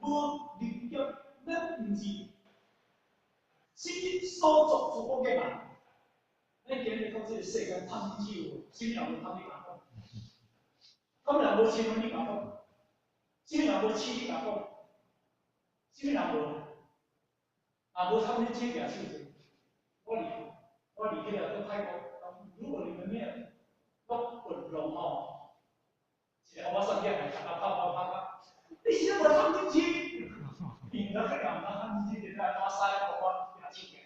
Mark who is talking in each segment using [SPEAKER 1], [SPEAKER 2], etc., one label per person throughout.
[SPEAKER 1] 無立業，咱毋是實質所作諸惡業嘛？咱今日講這個世間貪嗔癡有無？啥物人無貪你共講？啥物人無嗔你共講？啥物人無癡你共講？啥物人無？啊，無貪嗔癡舉手者。我佇彼個佇泰國，如果你們沒有攏運動吼，一個烏仔送囝來，逐家拍拍拍拍，你是無貪嗔癡？伊毋知彼個人毋知貪嗔癡，就來打三個我舉手起來，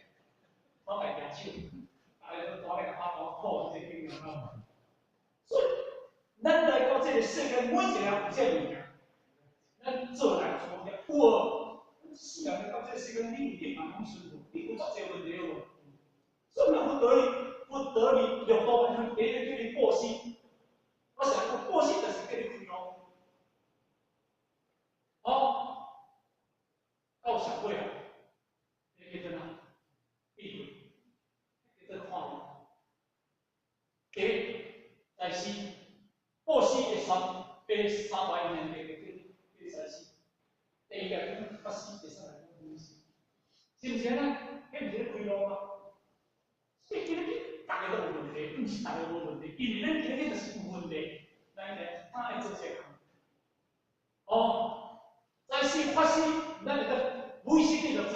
[SPEAKER 1] 我家舉手，大家都大家拍我好，這個經驗吼。所以，咱來到這個世間，每一個人有這個物件，咱做來做業有無？世人來到這個世間，你有一萬攏順無？你有足濟問題無？所以咱佛陀哩，佛陀哩六度萬行，第一個叫你布施。我成日講布施就是叫你開路。哦，到社會啊，彼叫做啥？智慧，叫做看路。第一，財施，布施會三，第三百年第一個叫財施。第二個講法施，第三個講布施，是毋是按呢？彼毋是咧開路嗎？所以今日逐个都有問題，毋是逐个無問題，因為咱今日就是有問題，咱來怎會做這個？哦，財施、法施，咱會當無意識繼續做，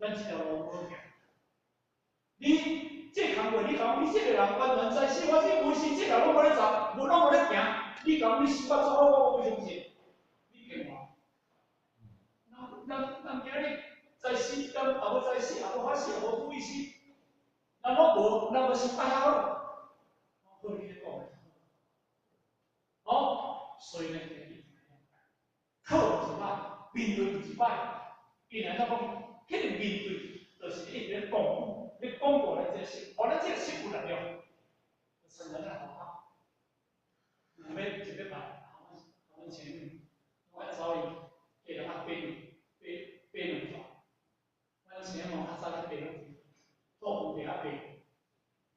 [SPEAKER 1] 咱這條路無行。你這工課，你講你這個人完全財施、法施、無意識，這條攏無咧走，無攏無咧行。你講你修法做好，我不相信。你騙我？咱咱今日財施，咱也無財施，也無法施，也無無意識。咱攏無，咱無失敗較好。好，你咧講。好，所以呢，考一擺，面對一擺，伊來怎講？彼個面對，就是一直咧鞏固，咧鞏固咱這個心，予咱這個心有力量，就親像咱學校，若欲一禮拜，我們前面，我愛走去，加人仔爬爬爬兩逝。阮前吼較早咧爬攏是土方地仔爬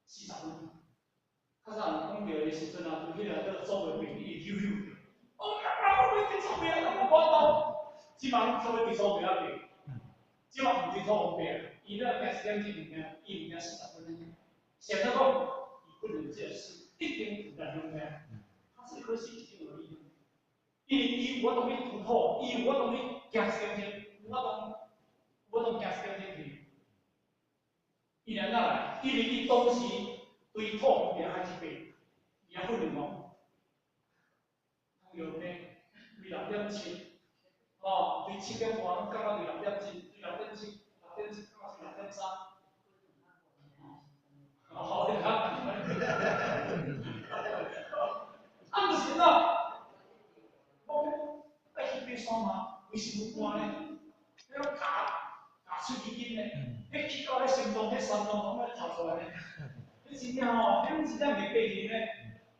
[SPEAKER 1] 40分。較早人講著的時陣啊，對彼個叫做祖輩爬，伊咻咻。哦，啊，我欲佇草坪啊，我無法度。這擺攏做欲佇草坪仔爬，這擺毋佇土方爬，伊咧行一點鐘物件，伊毋驚40分鐘。現在講，伊訓練這個心一定有力量的，他這顆心已經有力量。因為伊有法度去突破，伊有法度去行一點鐘，有法度行一點鐘去。伊來哪來？因為伊當時對土方地開始爬，伊也訓練無，糖尿病對6.7，哦，對7點外攏降到6.7，對6.7，6.7降到6.3。哦，你看，啊，毋是啦，我講愛去爬山嘛，規身躯汗呢，彼種咬咬喙齒筋呢，彼去到彼心臟、彼三臟攏欲頭出來呢，彼真正吼，彼真正袂爬去呢。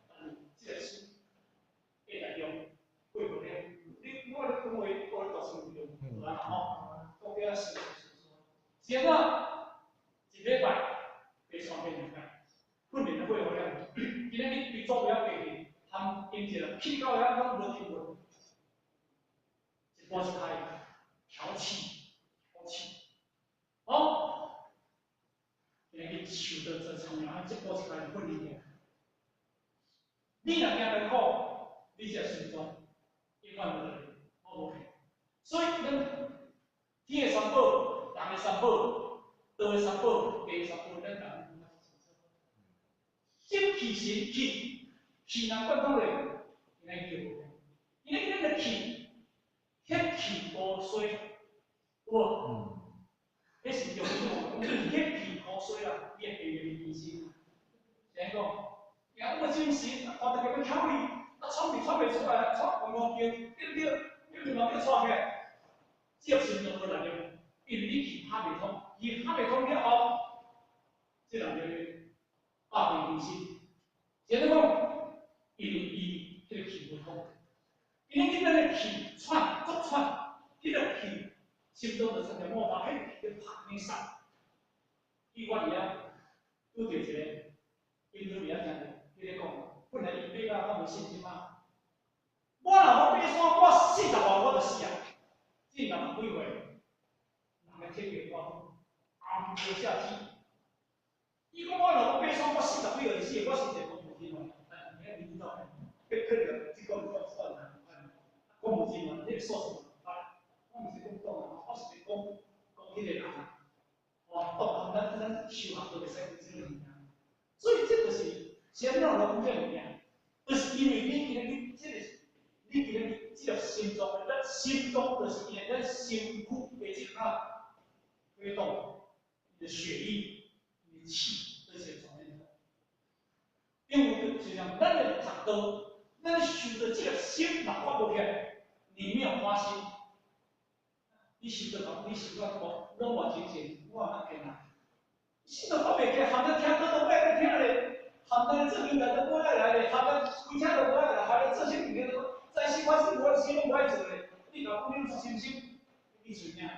[SPEAKER 1] 但是這個心會力量過不了。你我咧講話，我咧大聲量，無啦吼，講比較細。是按怎？一禮拜爬山爬兩擺，訓練的過好了。今日你對祖輩仔爬去，含因一個去到遐攏無停過，一步一開，調氣，調氣，哦，今日去樹的這層啊，一步一開訓練起來。你若驚來苦，你這心臟永遠無來，我無騙。所以咱天的三寶，人的三寶，道的三寶，地的三寶，咱逐个攏清楚。精氣神氣，氣若貫通咧，今日叫無因為咱的氣，血氣無衰，有無？彼是中醫講，血氣無衰啦，你會變精神。是按講？也有精神，看大家欲巧你，啊，喘氣喘袂出來，喘嗡嗡叫，對不對？對不對？嘛叫喘起來，這個心臟無力量，因為你氣哈袂通，氣哈袂通了後，這人就百病纏身。是按怎講？因為伊彼個氣無通，因為你咱的氣喘，足喘，彼個氣心臟就親像冒泡，彼個氣就拍你送。伊我佇遐拄著一個，因厝佇遐聽著，彼個講，本來伊爬到較無信心啊。我若欲爬山，我40外我就死啊！進六十幾歲，人的體格我暗無下去。伊講我若講爬山，我四十幾歲死，我是一個講無真話，但是你知道，別可能這個我算啦，講無真話，你個數字啊，我毋是講講啊，我是講講彼個人啊，哦，當咱修行都袂使講這個物件，所以這就是啥物人講這個物件，就是因為你今日這個，你今日這個心臟，咱心臟就是因為咱身軀的這個推動，你的血液、你的氣這些方面的，因為就像咱的讀道，咱修的這個心若發無起來，你沒有發心，你修得你修到講攏無精神，我哪見啊？心都發袂起來，含咱聽道都無愛聽咧，含咱做運動都無愛來咧，含咱開車都無愛來，含咱做啥物件都在生我是無心攏無愛做咧。你若講你攏心心，你隨命，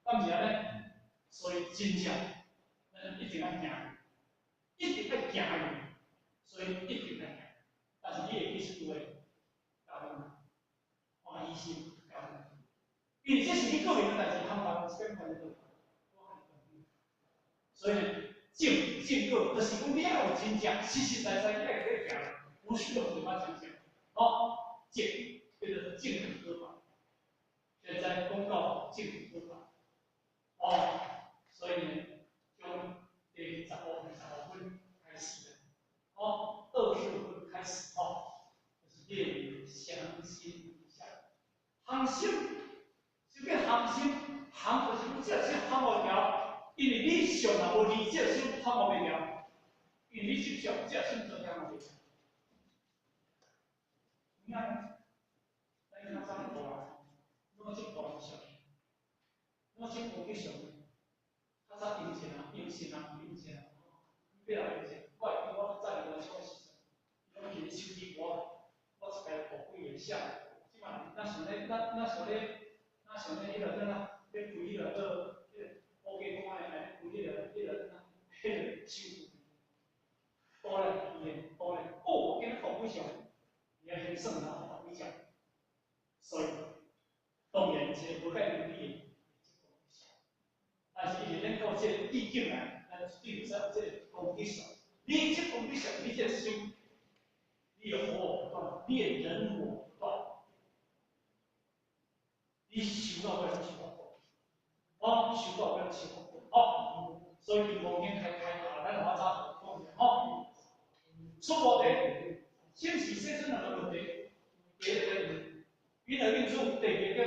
[SPEAKER 1] 敢毋是按呢？所以真正，咱一定愛行，一定愛行去，所以一定愛行。但是你會記一句話，感恩，歡喜心，感恩。因為這是你個人的代誌，含別人是變所以呢，正正果就是講你愛有真正實實在在你愛去行，不是用嘴巴講講。哦，正叫做正果法。現在講到正果法，哦，所以呢，從第15、25分開始的，哦，25分開始，哦，就是練降心一下，降心，什麼叫降心？降就是講這心降無牢。因為你相若無離這心降無袂牢，因為你執著這心就降無袂牢。你看，咱較早大人，攏這大人上，攏這無去上，較早用錢啊，用錢啊，用錢啊，變來用錢。我會記我較早入來小時陣，攏提手機我，我一擺五幾個寫，這馬咱想咧，咱想咧，咱想咧，彼個怎啊，咧開彼個做。烏雞看的，來開彼個手機，多咧，伊的多咧，哦，我今日講幾張，伊來先算啦，講幾張，所以當然是無介能力的，但是伊是咱靠這個意境來，咱絕對會使有這個功德上。你這功德上，你這個心，你的火不斷，你的人火不斷，你修到尾攏是福報，哦，修到尾攏是福報，哦，所以金剛經開開啊，咱我早講者吼，出菩提，先是世尊兩個問題，第一個云何應處，第二個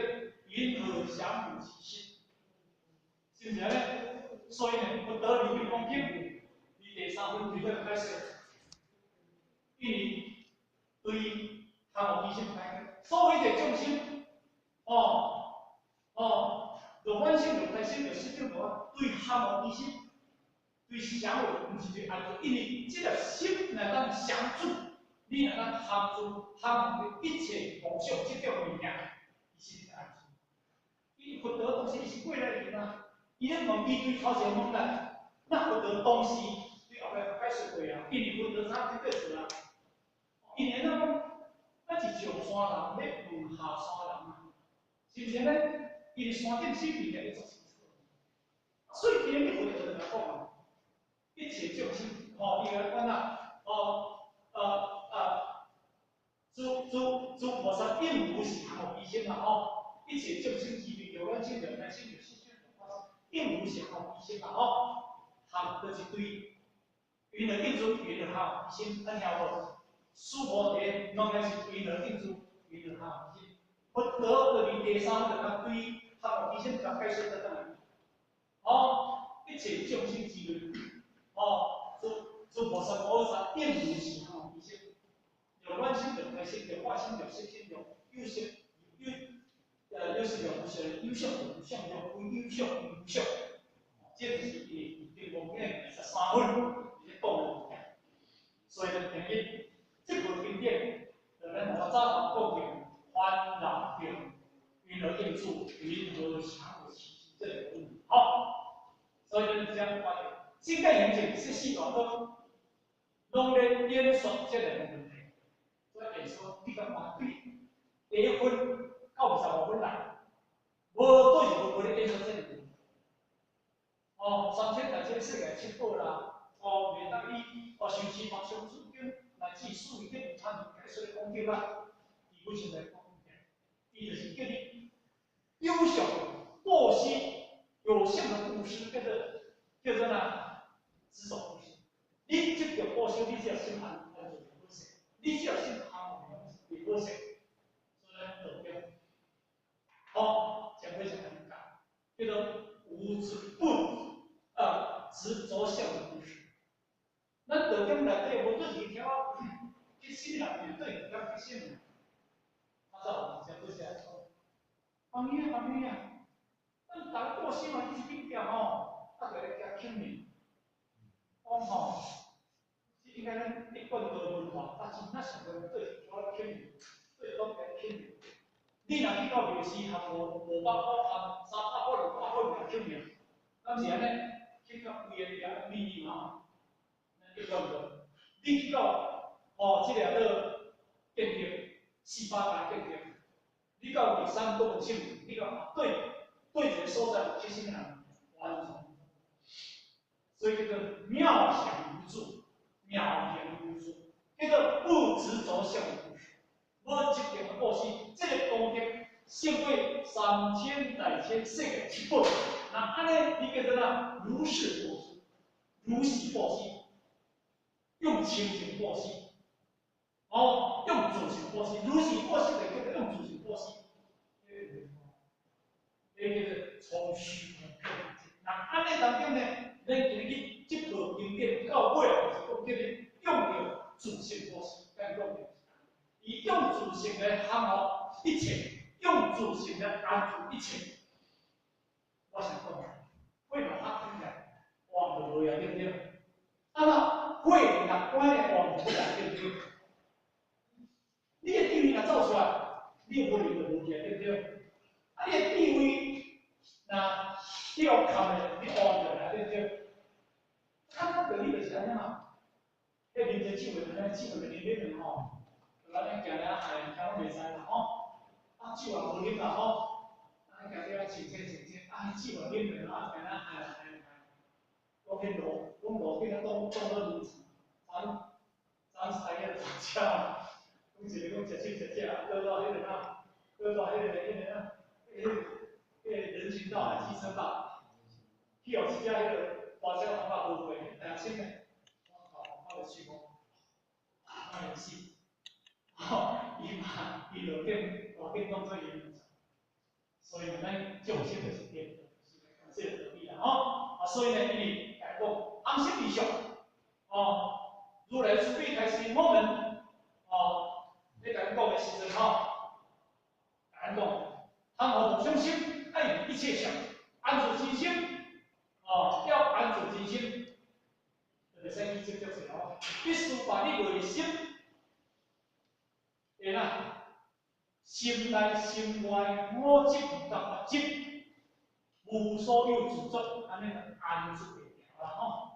[SPEAKER 1] 云何降伏其心，是毋是按呢？所以呢，佛陀佇金剛經，佇第三分對了解釋，因為對降伏其心開，所有一切眾生，哦哦，就阮心、就開心、就失心無，對降伏其心，對降伏，毋是對安住，因為這個心若當降住，你若當含住、含住一切妄想這種物件，伊是安住。因為佛陀當時伊是過來人啊，伊咧問伊對頭前問來，那佛陀當時對後壁解釋過啊，因為佛陀早就過做啊，因為咱講，咱是上山人咧問下山人啊，是毋是按呢？因為山頂什物件伊足清楚，所以今日佛陀就來講啊，一切眾生，吼，伊來講啊，哦，諸菩薩應如是降伏其心啦，吼，一切眾生之對着阮心、着開心、着色心、着法心，應如是降伏其心啦，吼，含就是對，云何應處，云何降伏其心，咱聽無？須菩提，攏總是云何應處，云何降伏其心。佛陀就佇第三就甲對降伏其心，甲解釋得轉來。哦，一切眾生之類，哦，諸菩薩摩訶薩應如是降伏其心，著阮心、著開心、著法心、著色心、著有色、有有色、著無色、有相、著無相、著非有相、無相，這就是伊佇金剛經23分佇咧講的物件。所以呢，今日這部經典，就咱我早頭講的煩惱定，云何應處，云何降伏其心，這個問題。好，所以咱這樣發現，世界行證這四大綱，攏咧演說這兩個問題。所以會說，你感覺對第一分到25分內，無對是無無咧計算這個。哦，三千大千世界七寶啦，哦，袂當以哦修持法相諸經乃至四義諦參解說的講經啦，基本上來講，伊就是叫你有相布施，有相的布施叫做哪？執著布施。你執著布施，你只要心安安住袂好勢，你只要心含袂好勢，所以咱道經，哦，講非常尷尬，叫做無執不啊執著相的布施。咱道經內底無對是聽我去信人，對對去信。他走，講對啥？方女啊，方女啊，咱逐個布施嘛，去一邊行吼，啊，就來加輕面。講吼，應該咱一貫的文化，啊，真正上個對我輕面，對講加輕面。你若去到廟寺含500箍含300箍200箍就輕面，敢是按呢？去到規个遐秘密嘛，咱一貫的。你去到哦，這個做建立400家建立，你到第三都有清明，你到對對一個所在有七星人完全，所以叫做妙行無住，妙行無住，叫做不執著相的布施，無執著的布施，這個功德勝過三千大千世界七寶。那按呢，你叫做哪？如是布施，如是布施，用清淨布施，哦，用自性布施，如是布施就叫做用自性布施。這叫做從虛空遍。那按呢當中呢，咱今日去這部經典到尾，就是講叫你用著自性布施，咱講著，伊用自性來含護一切，用自性來安住一切。我想講，會把它聽起來，忘就無啊，對不對？啊那會若關的忘就無啊，對不對？你的智慧若走出來，你的無明就無去啊，對不對？啊，你的智慧若掉冚的，你忘就來，對不對？啊，那道理就是按呢嘛。彼啉這酒的，咱酒的啉啉兩吼，就咱咧行咧海，聽攏袂知啦吼。啊，酒也無啉啦吼。啊，行咧清醒清醒，啊，酒也啉落啊，行咧海海海。講去路，講路頂啊，擋擋到人，咱咱踩個車，講一個講食酒食食，倒到彼個哪，倒到彼個哪，彼個人行道還是機車道，去予一只彼個大車通甲無過，大清的，我靠，我就想講，我會死，吼，伊嘛，伊就變，大變當做伊，所以咱眾生就是變，是這個道理啦，吼，啊，所以呢，因為講安心理想，哦，如來慈悲開示我們，哦，你共講的時陣吼，共講，貪欲無相心，愛一切相，安住真心，哦，要安住真心，就袂使去執著者哦，必須把你內心，會哪，心內心外五執佮法執，無所有執著，按呢就安住會牢啦吼。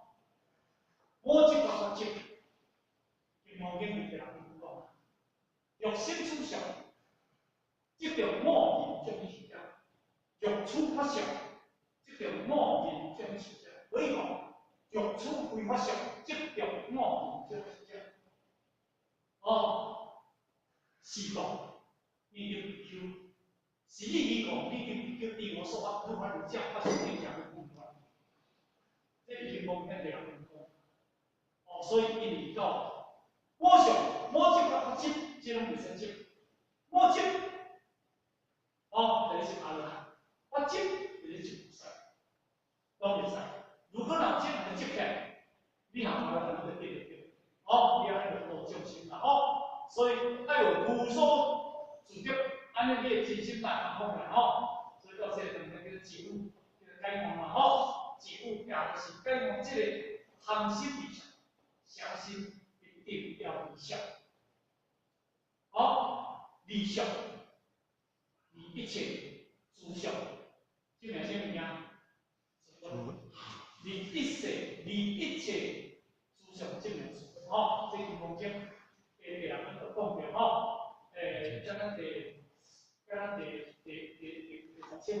[SPEAKER 1] 五執佮法執，金剛經裡第六句講，欲心處相，即著五蘊眾生者；欲處法相，即著五蘊眾生者。所以講，欲處非法相，即著五蘊眾生者。哦，是故，你得比丘，是你講，你得比丘，離我說法，如法如教，法性定相不空。這是金剛經第六句講。哦，所以因為到五相、五執佮法執，這攏袂使執。五執，哦，就是阿羅漢；法執就是執菩薩，攏袂使。如果若有這兩個執起來，你若阿羅漢，你就得著。哦，你按呢就度眾生啦，吼。所以愛有無所執著，按呢你的真心來含放來吼。所以到這個當中叫做解悟，叫做解悟嘛，吼。解悟也就是解悟這個含心離相，相信一定要離相。好，離相，離一切諸相，這名啥物件？離一切，離一切諸相，證明吼，這金剛經第六咱就講著吼，將咱第，將咱第第第第第十七、十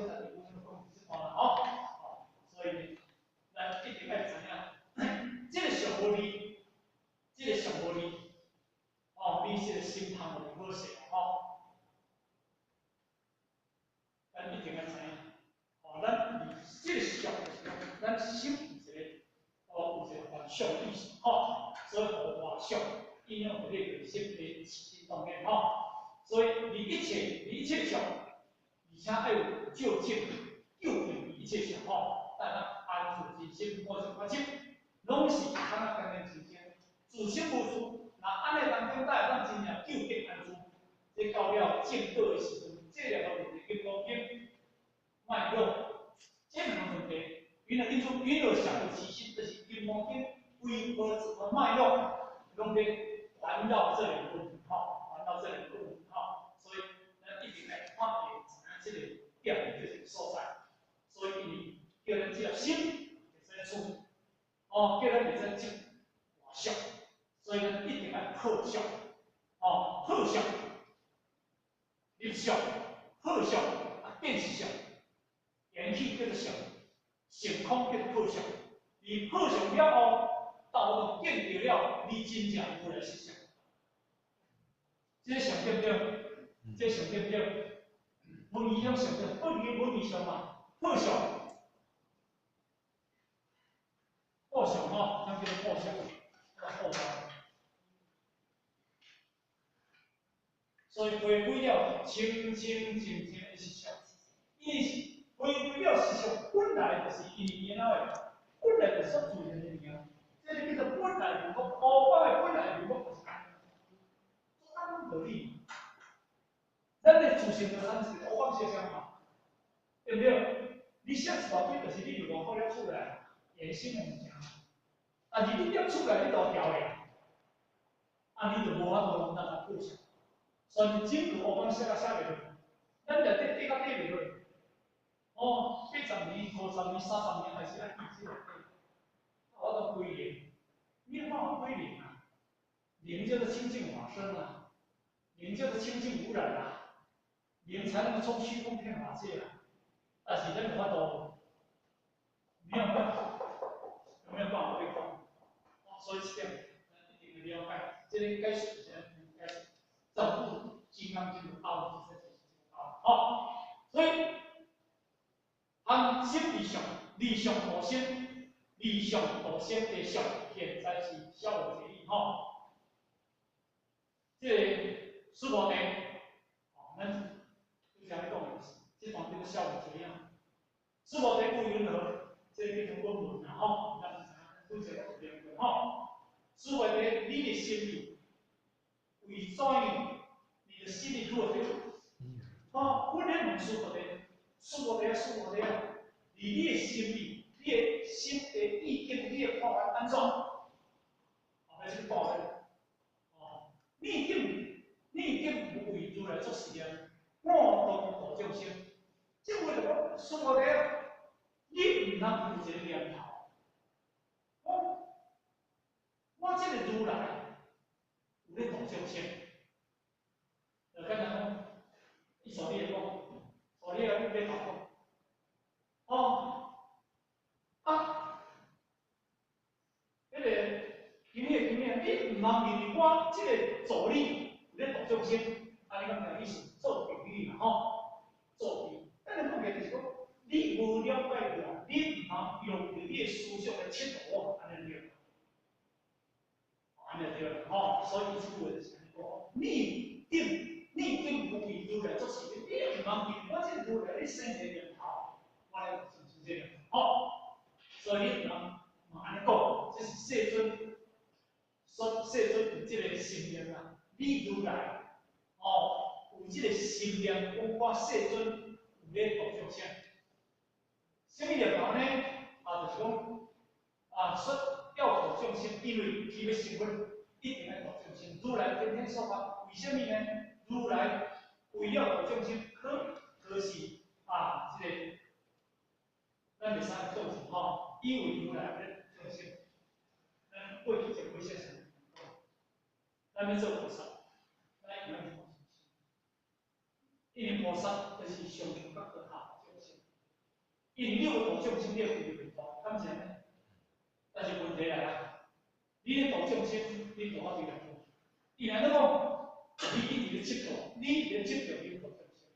[SPEAKER 1] 吼，所以予外相影響著你的心的起心動念，吼。所以離一切相，而且愛有究竟，究竟離一切相，吼，但咱安住真心，無相法心，攏是較簡單真正，自心無住，若按呢當中，才會當真正究竟安住。這到了證果的時陣，這兩個問題金剛經脈絡，這兩個問題，雲若經主，雲若想不起心，就是金剛經為何怎麼脈絡，攏咧環繞這兩個問題，吼，環繞這兩個問題，吼，所以咱一定來看會知影這個點這個所在，所以伊叫咱這個心會使處，哦，叫咱會使證外相，所以咱一定愛破相，哦，破相。立相、破相啊，變是相，緣起叫做相，性空叫做破相。你破相了後，到見著了，你真正如來實相。這個相對不對？這個相對不對？無二種相對，不二無二相嘛，破相，破相吼，咱叫做破相，破相。所以回歸了清清淨淨的實相，伊是回歸了實相，本來就是因為因的，本來就是自然的物件，這個叫做本來面目，烏白的本來面目就是按呢，按道理。咱的自性就按這個烏白色相嘛，對不對？你寫一大堆，就是你佇外口了出來衍生的物件，但是你踮厝內你都調的，按呢就無法度攏當來破相。所以整個烏白寫甲寫袂落，咱內底底甲底袂落。哦，80年、50年、30年，還是愛記這個底。我都歸零，你有辦法歸零啊？零就是清淨法身啊，零就是清淨無染啊，零才能夠衝虛空遍法界啊。但是咱有法度，沒有辦法，有沒有辦法歸空？哦，所以這點咱一定要了解，這個解釋是按呢解釋，整部金剛經的道理就是這個道理。哦，所以含心離相，離相度心，離相度心的相，現在是小有結義吼。這個須菩提，哦，咱拄才咧講的是，這段叫做小有結義。須菩提問云何？這個叫做問問啦吼，咱知影，拄才有念過吼。須菩提，你的心意為怎樣？你的心意如何？哦，阮咧問須菩提，須菩提啊，須菩提啊，以你的心意，你的心的意境，你的看法按怎？後尾這個看法，哦，你已經無為如來作是念，我當度眾生。這話就講，須菩提啊，你毋通有一個念頭，我這個如來有咧度眾生。就簡單講，伊數你會講，數你來你欲頭講，哦，啊，彼個今日今日，你毋通認為我這個助理有咧度眾生，按呢敢有意思？做比喻啦吼，做比喻。咱來講起就是講，你無了解我，你毋通用著你的思想來測度我，按呢對。按呢對啦，吼，所以這句話就是按呢講，你頂你頂無為如來作是念，你毋通認為我這個如來咧生一個念頭，我來度眾生這個念頭，吼，所以你毋通嘛按呢講，這是世尊說世尊有這個心念啦，你如來哦有這個心念，講我世尊有咧度眾生，啥物念頭呢？啊，就是講啊，說要度眾生，因為伊欲成佛，一定愛度眾生。如來天天說法，為啥物呢？如來為了度眾生，可是啊，這個咱袂使眾生吼，因為如來咧眾生，咱過去前幾世時，咱欲做菩薩，咱一定愛度眾生。因為菩薩就是上上覺度下眾生，因為你有度眾生，你的威力會大，敢是按呢？但是問題來啦，你咧度眾生，你度到佇內面，伊若咧講，你一直咧執著，你一直咧執著你度眾生，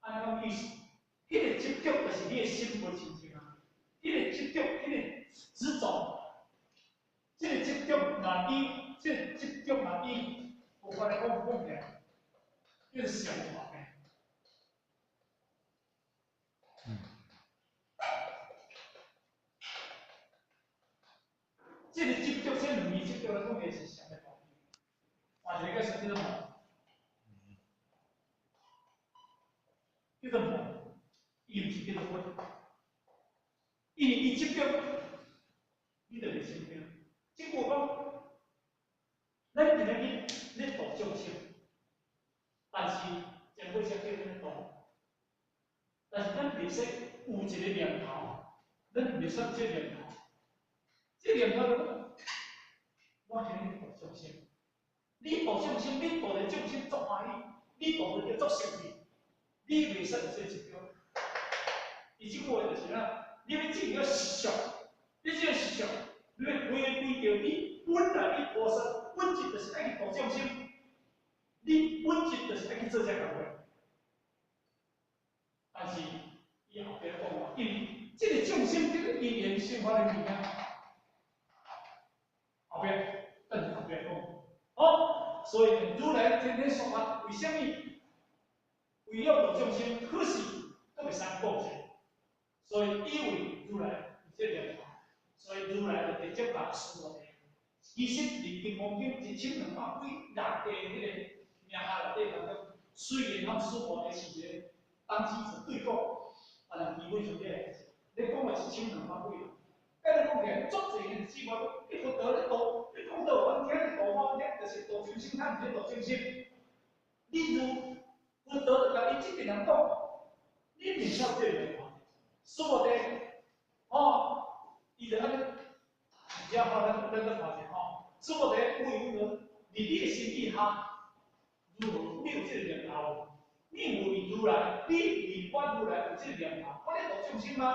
[SPEAKER 1] 按呢敢意思？彼個執著就是你的心無清淨啊，彼個執著，彼個執著，這個執若以這個執著若以佛法來講講起來，叫做相還的。這個執著，這兩個執著來講，伊是啥物道理？換一個解釋叫做夢，叫做夢，伊毋是叫做佛。因為伊執著，你就袂生病。這句話講，咱今仔日咧度眾生，但是真過才叫咱度，但是咱袂使有一個念頭，咱袂使有這個念頭。這個念頭就講，我今日度眾生，你度眾生，你度的眾生足歡喜，你度的足生氣，你袂使有這個執著。伊這句話就是啥？你欲進入實相，你這個實相，你欲回歸著你本來你菩薩本質就是愛去度眾生，你本質就是愛去做這個工作。但是伊後壁講話，因為這個眾生這個因緣生發的物件，後壁等下後壁講，哦，所以如來天天說法，為啥物？為了度眾生，可是閣袂使講者。所以以為如來有這個念頭，所以如來就直接共須菩提。其實佇《金剛經》1200幾六個彼個名下內底當中，雖然講須菩提是一個當機者對講，但是基本上這個你講的1200幾，按呢講起來，足濟人只話你佛陀咧度，你講到阮聽，你度我聽，就是度眾生，咱毋是度眾生。你如佛陀就共伊這個人講，你袂曉這個念頭。須菩提，哦，伊就按呢，遮吼，咱閣看者吼，須菩提，有如何？佇你的心意下，如何？你有這個念頭？你有為如來，你為我如來有這個念頭，我咧度眾生嗎？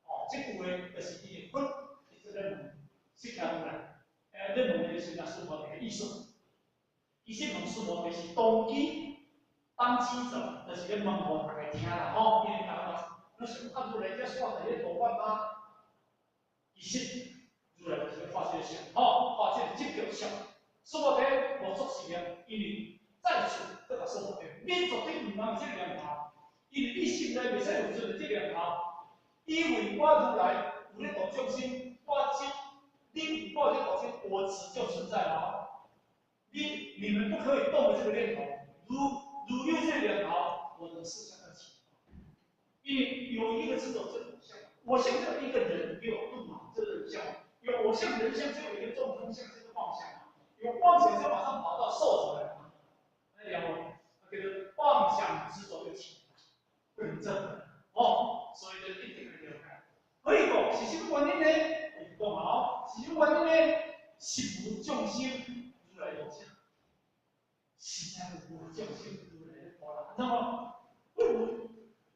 [SPEAKER 1] 哦，這句話就是伊的佛，伊做咧問釋迦如來，咧問的是那須菩提的意思。其實問須菩提是當機當機者，就是咧問予大家聽啦，吼，因為大家嘛。那想啊，如來遮煞佇咧度我嗎？其實如來就是化這個相，吼，化這個執著相。須菩提無作是啊，因為在此閣共須菩提，你絕對毋通有這個念頭，因為你心內袂使有存著這個念頭，以為我如來有咧度眾生，我執，你有我咧度眾生，我執就存在了。你們不可以動這個念頭，如有這個念頭，我的思想要起。因為有一個執著，這個相，我現在一個人給我動嘛，這個相，有我相人相，就有一個眾生相，這個妄想，有妄想就馬上跑到壽者來嘛，那兩個叫做妄想執著就起，不能正哦，所以就一定要了解。所以講是什麼原因呢？伊講哦，是什麼原因呢？是無眾生如來度者，實在無眾生如來度啦，那麼不如。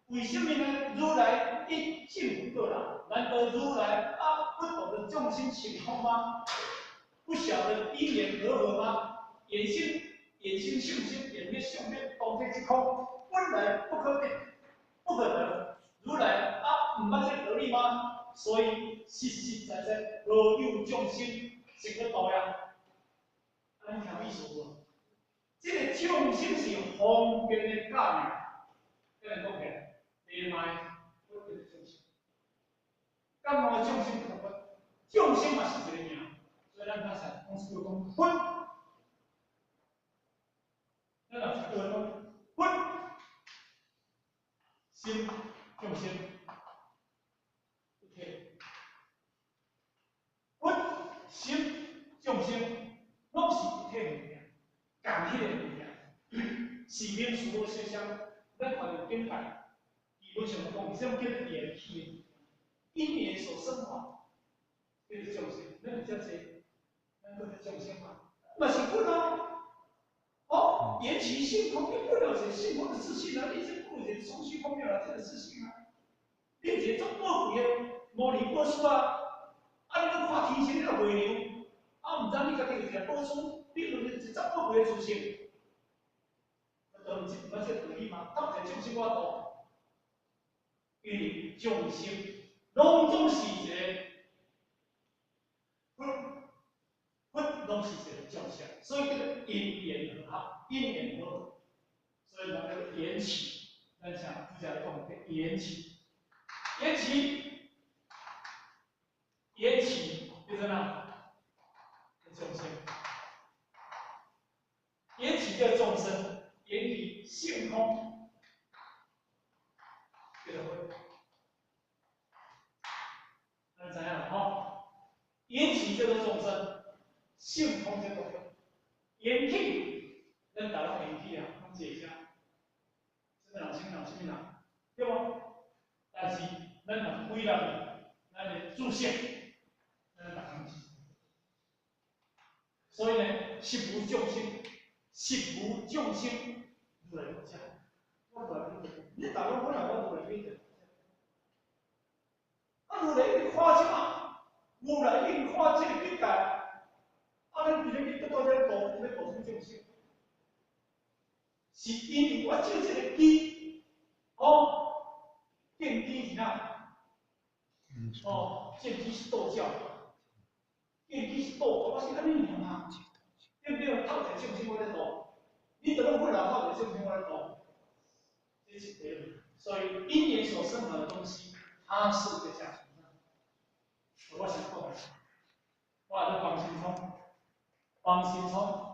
[SPEAKER 1] 為什麼呢？如來一證佛啦，難道如來啊不懂得眾生情況嗎？不曉得因緣和合嗎？緣生、緣生相生、緣滅相滅，當體即空，本來不可得，不可得。如來啊，毋捌這個道理嗎？所以實實在在何有眾生是去度呀？按呢聽意思無？這個眾生是方便的假名，按呢講起來。你莫佛叫做眾生，敢講眾生叫做佛？眾生嘛是一個名，所以咱較常講叫講佛。咱若是叫講佛，心眾生一體，佛心眾生攏是一體物件，仝彼個物件，是名事無實相，咱看著境界。基本上講，啥物叫做緣起？因緣所生法，叫做眾生。咱有遮濟，咱閣叫眾生嘛？嘛是佛啊！哦，緣起性空，你本來有一個性空的自性啊！你這本有一個雙虛空妙有這個自性啊！你有一個足寶貴的摩尼寶珠啊！啊，你閣看天生你個月亮，啊，毋知你家己有一個寶珠，你有一個足寶貴的自性，都毋捌這個道理嗎？到底眾生我度？因為眾生攏總是一個佛，起，咱啥拄才講的緣起，緣起，緣起叫做哪？眾生，緣起叫眾生，緣起性空，叫做佛。咱知影吼？緣起叫做眾生，性空叫做佛。緣起，咱逐攏緣起啊，攏坐遮，啥物人，啥物人，啥物人，對無？但是咱若歸納去，咱的自性，咱逐工是。所以呢，實無眾生，實無眾生，如來藏。我如來彼你逐攏本來我如來彼。啊，如來已經看這嘛，如來已經看這個境界，啊，咱佇咧去得到這個度，欲度什麼眾生？是因為我照這個機，哦，見機是哪？哦，見機是道教，見機是道，我是按呢爾嘛，對不對？頭一個眾生我咧度，你著攏本來頭一個眾生我咧度，這是對。所以因緣所生的東西，它是一個假存在。我想講，我咧幫神創，幫神創。